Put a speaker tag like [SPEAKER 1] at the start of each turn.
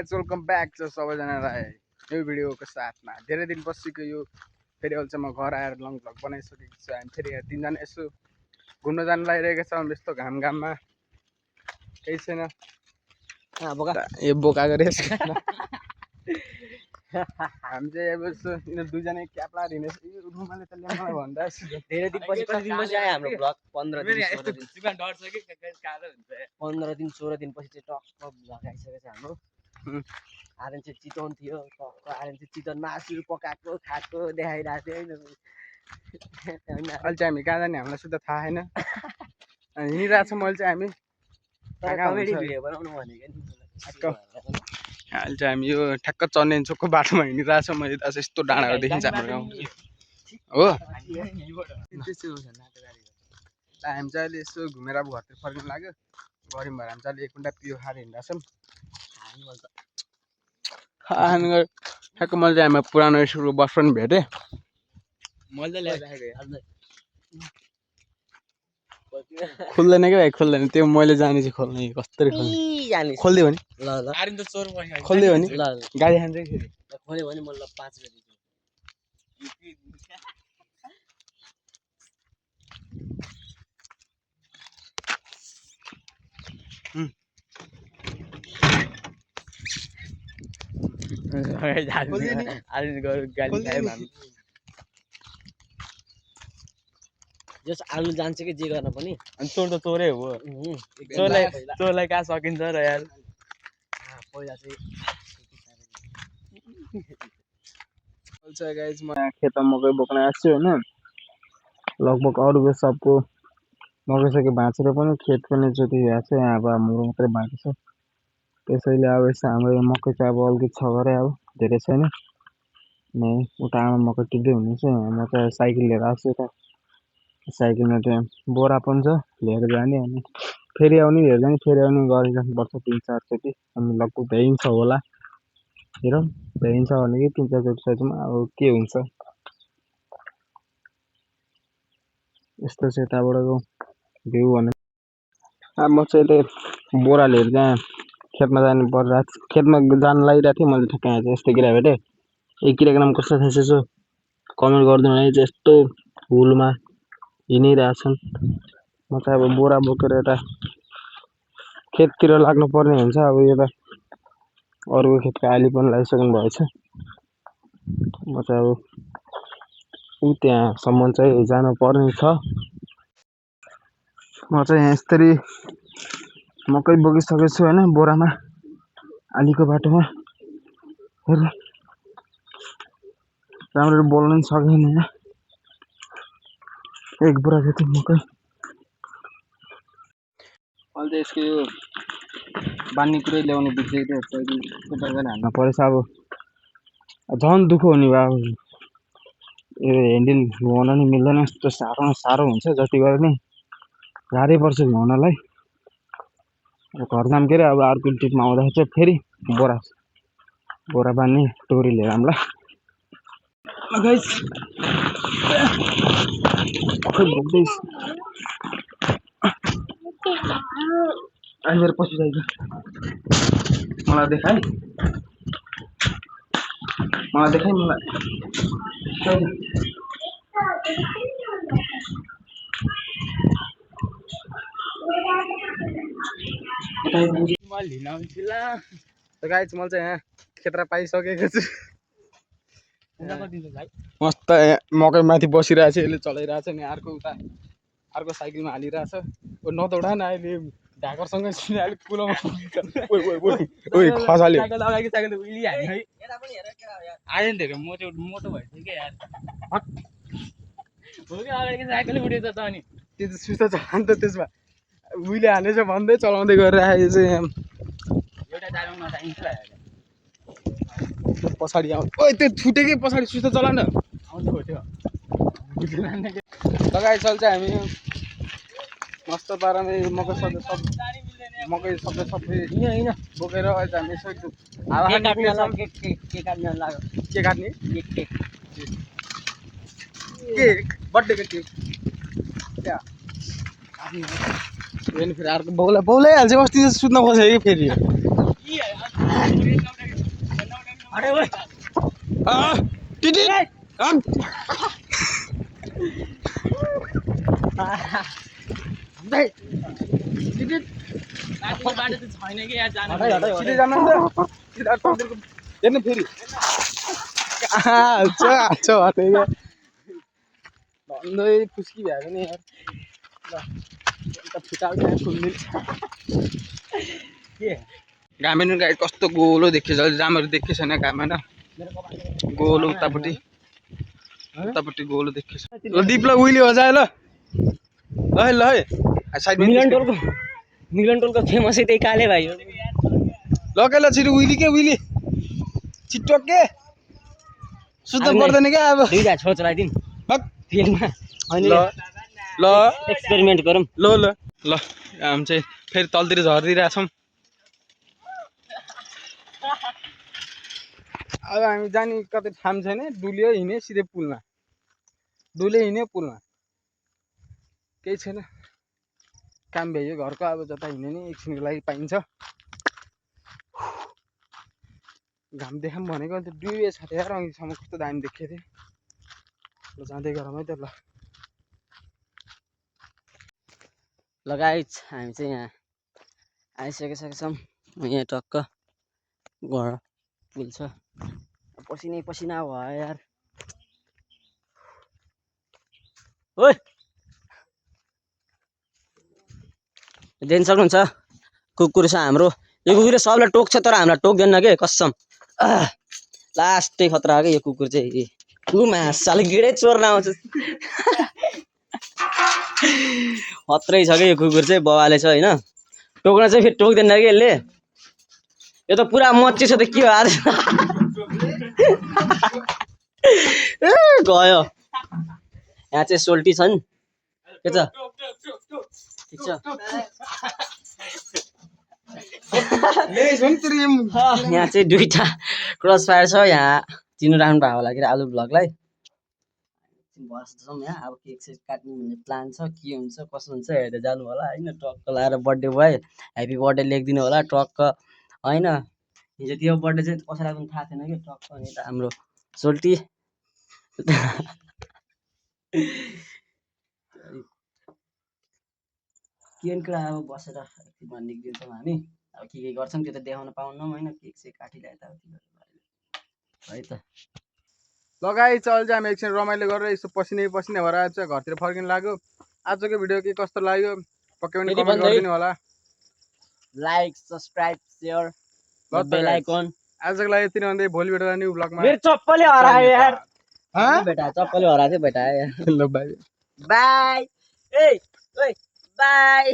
[SPEAKER 1] Guys welcome back छ सबैजनालाई यो भिडियोको साथमा। धेरै दिन पछिको यो फेरि अहिले चाहिँ म घर आएर लङ भ्लग बनाइसकेको छु। हामी फेरि यहाँ तीनजना यसो घुम्न जानु लागिरहेको छौँ यस्तो घाममा। केही छैन यो बोका गरेछ। हामी चाहिँ अब यसो यिनीहरू दुईजना क्याप लाएर हिँडेछ। यो रुमाले त ल्याउन मलाई भनिरहेको छु।
[SPEAKER 2] धेरै दिन पछि आयो हाम्रो ब्लग 15 दिन 16 दिन पछि चाहिँ टक्क ब्लग आइसकेको छ हाम्रो। आर्यन चाहिँ चितवन थियो, टक्क आर्यन चाहिँ चितवन मासु पकाएको खाएको देखाइरहेको थियो हैन।
[SPEAKER 1] अहिले चाहिँ हामी कहाँ जाने हामीलाई सुध थाहा छैन। हिँडिरहेको छौँ अहिले चाहिँ हामी
[SPEAKER 2] कमेडी भिडियो बनाउनु भनेको नि।
[SPEAKER 1] अहिले चाहिँ हामी यो ठ्याक्क चन्देन चोकको बाटोमा हिँडिरहेको छौँ। मैले त यस्तो डाँडाहरू देखिन्छ हाम्रो गाउँ हो। हामी चाहिँ अहिले यसो घुमेर अब घरतिर फर्किनु लाग्यो। गऱ्यौँ भएर हामी चाहिँ अहिले 1 घन्टा पियो खाएर हिँडिरहेको छौँ। ठ्याक्क मैले चाहिँ हाम्रो पुरानो स्कुलको बयफ्रेन्ड भेटेँ। खुल्दैन क्या भाइ, खुल्दैन। त्यो मैले जाने चाहिँ खोल्ने कस्तरी खोल्ने खोलिदियो भने
[SPEAKER 2] ल ल
[SPEAKER 1] खोलिदियो भने
[SPEAKER 2] ल
[SPEAKER 1] गाडी खान्छ कि फेरि
[SPEAKER 2] खोल्यो भने म ल 5 बजे जस आलु जान्छ कि जे गर्न पनि
[SPEAKER 1] अनि चोर त चोरै हो। चोरलाई कहाँ सकिन्छ र यार।
[SPEAKER 2] पहिला चाहिँ
[SPEAKER 1] गाइस म यहाँ खेतमा मकै बोक्न आएको छु होइन। लगभग अरूको सबको मकै सकै भाँचेर पनि खेत पनि जोति भएको छ। यहाँ अब हाम्रो मात्रै बाँकी छ। त्यसैले अब यसो हाम्रो यो मकै चाहिँ अब अलिकति छ गरे अब धेरै छैन। अनि उता आमा मकै टिप्दै हुनुहुन्छ। म चाहिँ साइकल लिएर आएको छु यता। साइकलमा चाहिँ बोरा पनि छ लिएर जाने अनि फेरि आउने लिएर जाने फेरि आउने गरिराख्नुपर्छ 3-4 चोटि। अनि लगभग भ्याइन्छ होला। हेरौँ भ्याइन्छ भने कि 3-4 चोटि सोचौँ अब के हुन्छ। यस्तो चाहिँ यताबाटको भ्यू भने अब म चाहिँ अहिले बोरा लिएर चाहिँ खेतमा जानु परिरहेको थियो। खेतमा जानु लागिरहेको थिएँ मैले। ठ्याक्कै यहाँ चाहिँ यस्तो किरा भेटेँ। यो किराको नाम कस्तो थाहा छ यसो कमेन्ट गरिदिनु भने चाहिँ यस्तो हुलमा हिँडिरहेछन्। म चाहिँ अब बोरा बोकेर यता खेततिर लाग्नु पर्ने हुन्छ। अब यता अरूको खेतको आली पनि लगाइसक्नु भएछ। म चाहिँ अब त्यहाँसम्म चाहिँ जानु पर्ने छ। म चाहिँ यहाँ यसरी मकै बोकिसकेको छु होइन बोरामा आलीको बाटोमा। हेर राम्ररी बोल्न पनि सकेन यहाँ। 1 बोरा जति मकै अहिले चाहिँ यसको यो बान्ने कुरै ल्याउने बिर्सेको थियो। प्रकारले हाल्न परेछ। अब झन् दुःख हुने भयो। अब यो ह्यान्डल घुमाउन नि मिल्दैन। यस्तो साह्रो हुन्छ। जति गरे नि गाह्रै पर्छ घुमाउनलाई। घर जाम के अरे अब अर्को ट्रिपमा आउँदाखेरि चाहिँ फेरि बोरा बान्ने टोरी लिएर आउँला। गाइस अहिले पछि जाइन्छ। मलाई देखाइ मलाई गाइस मैले चाहिँ यहाँ खेतरा पाइसकेको छु। मस्त मकै माथि बसिरहेको छ। यसले चलाइरहेछ नि अर्को साइकलमा हालिरहेछ। नदौडा न अहिले ढाकरसँग अहिले पुलमा खसाल्यो।
[SPEAKER 2] आर्यन धेरै मोटो भइसक्यो क्या यार। हो कि अगाडिको साइकल उडेछ त अनि
[SPEAKER 1] त्यो त सुस्ता छ नि त। त्यसमा उहिले हालेछ भन्दै चलाउँदै गरिरहेको चाहिँ
[SPEAKER 2] एउटा डाइलग नचाहिन्छ
[SPEAKER 1] पछाडि आउँछ। ओइ त्यो छुटेकै पछाडि सुस्ता चला न
[SPEAKER 2] आउँछ त्यो
[SPEAKER 1] लगाइ चल्छ। हामी मस्त पाराले मकै सबै बोकेर अहिले हामी यसो हावा
[SPEAKER 2] के काट्ने
[SPEAKER 1] बर्थडेको केक फेरि अर्को बौलाइहाल्छ। अस्ति सुत्न खोजेको फेरि
[SPEAKER 2] अरे ओए
[SPEAKER 1] टिटी सिधै जानुहुन्छ सिधा टक्केको हेर्नु फेरि हाल्छ हटेको भन्दै फुस्की भएको नि यार ल फुटाल्छ खुल्दिन्छ
[SPEAKER 2] के
[SPEAKER 1] घामेनु गाई कस्तो गोलो देखेछ राम्ररी देखेको छैन घामेन गोलो उतापट्टि गोलो देखेछ ल दिप ल उहिले हो जाए ल ल है साइडमा
[SPEAKER 2] मिलन टोलको फेमसै त्यही काले भाइ हो
[SPEAKER 1] लगे ल छिटो उहिले के उहिले छिटो के सुत्त पर्दैन क्या अब
[SPEAKER 2] दुईटा छोरा चलाइदिउँ
[SPEAKER 1] हक
[SPEAKER 2] फिल्डमा अनि
[SPEAKER 1] ल ल
[SPEAKER 2] एक्सपेरिमेन्ट गरौँ
[SPEAKER 1] ल ल ल हामी चाहिँ फेरि तलतिर झरिदिइरहेछौँ अब हामी जाने कतै ठाउँ छैन डुल्यो हिँड्यो सिधै पुलमा डुल्यो हिँड्यो पुलमा केही छैन काम भ्यायो घरको अब जता हिँड्यो नि एकछिनको लागि पाइन्छ घाम देखाऊँ भनेको अन्त डुबेछ त यार अघिसम्म कस्तो दामी देखेको थिएँ ल जाँदै गरौँ है त ल
[SPEAKER 2] लगाइज हामी चाहिँ यहाँ आइसकेका छौँ यहाँ टक्क घर पुल छ पसिनै पसिना भयो यार ओइ देख्न सक्नुहुन्छ कुकुर छ हाम्रो यो कुकुरले सबलाई टोक्छ तर हामीलाई टोक्दैन के कसम लास्टै खतरा हो क्या यो कुकुर चाहिँ मासाले गिडै चोर्न आउँछ खत्रै छ क्या यो कुकुर चाहिँ बवाले छ होइन टोक्न चाहिँ फेरि टोक्दैन कि यसले यो त पुरा मच्ची छ त के हो आज गयो यहाँ चाहिँ सोल्टी छन् के छ ठिक छ यहाँ चाहिँ दुईटा क्रस फायर छ यहाँ चिनो राख्नु भएको होला कि आलु भ्लगलाई बस्छौँ यहाँ अब केक सेक काट्ने भन्ने प्लान छ के हुन्छ कसो हुन्छ हेर्दै जानु होला होइन टक्क लाएर बर्थडे बोय ह्याप्पी बर्थडे लेखिदिनु होला टक्क होइन हिजो त्यो बर्थडे चाहिँ कसैलाई पनि थाहा थिएन कि टक्क अनि त हाम्रो सोल्टी केनकडा अब बसेर एकछिनमा निक्लिन्छौँ हामी अब के गर्छौँ त्यो त देखाउन पाउन्नौँ होइन केक सेक काटिरहेको त है त
[SPEAKER 1] लगाइ चल चाहिँ हामी एकछिन रमाइलो गरेर यसो पसिनै पसिना भएर आएछ घरतिर फर्किनु लाग्यो आजको भिडियो के कस्तो लाग्यो पक्कै पनि कमेन्ट गरिदिनु होला
[SPEAKER 2] लाइक सब्सक्राइब शेयर बेल आइकन
[SPEAKER 1] आजको लागि यति नै भन्दै भोलि भेटौँला न्यू ब्लगमा
[SPEAKER 2] मेरो चप्पलले हरायो यार बेटा चप्पलले हरायो थियो बेटा
[SPEAKER 1] ल बाई
[SPEAKER 2] बाई ए ओइ बाई